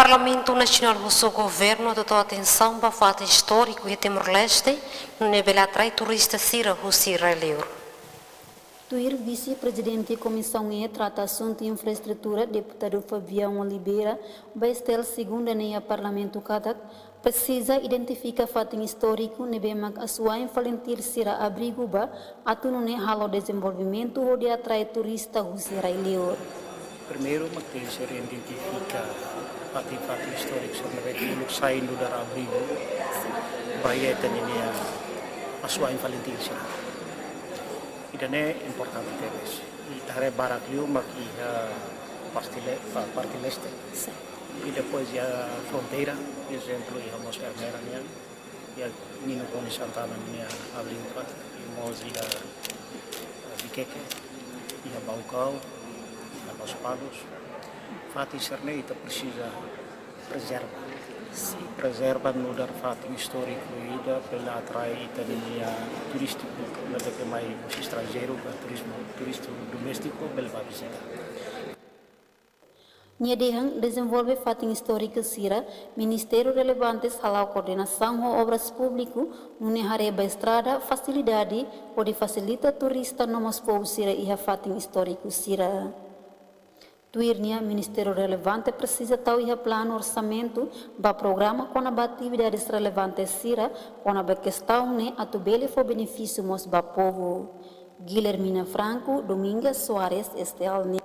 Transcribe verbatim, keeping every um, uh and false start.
Parlamentu Nasionál husu governu atu tau atensaun ba fatin istóriku iha Timor-Leste, nune'e bele atrai turista sira husi rai-liur. Tuir Vise-Prezidente Komisaun E trata asuntu infraestrutura, Deputadu Fabião Oliveira, ba STL segunda ne'e iha Parlamentu katak, presiza identifika fatin istóriku ne'ebé mak asuwa'in Falintil sira abrigu ba, atu nune'e halo dezenvolvimentu hodi atrai turista husi rai-liur. Primeiru, mak tenke ser identifika fatin-fatin istóriku sira ne'ebé uluk sai nu'udar abrigu ba iha ita-nia asuwa'in Falintil sira. Ida-ne'e importante tebes. Ita haree barak liu mak iha parte le-, pa-, parte leste. Sin. I depois iha fronteira, por ezemplu, iha mós Ermera nian, iha Nino Konis Santana nia abrigu, i mós iha, eh, Viqueque, iha Baucau, iha Lospalos. Fatin sira-ne'e ita presiza prezerva. Sin. Prezerva nu'udar fatin istóriku ida, bele atrai ita-nia turístiku, bele ke mai husi estranjeiru, ka turizmu, turista doméstiku, bele ba vizita. Nia dehan dezenvolve fatin istóriku sira, ministériu relevantes hala'o koordenasaun ho Obras Públiku, nune'e haree ba estrada, fasilidade, hodi fasilita turista no mós povu sira iha fatin istóriku sira. Tuir nia, ministériu relevante presiza tau iha planu orsamentu ba programa kona-ba atividades relevante sira, kona-ba kestaun ne'e atu bele fó benefísiu mós ba povu. Guilhermina Franco, Dominga Soares, STL News.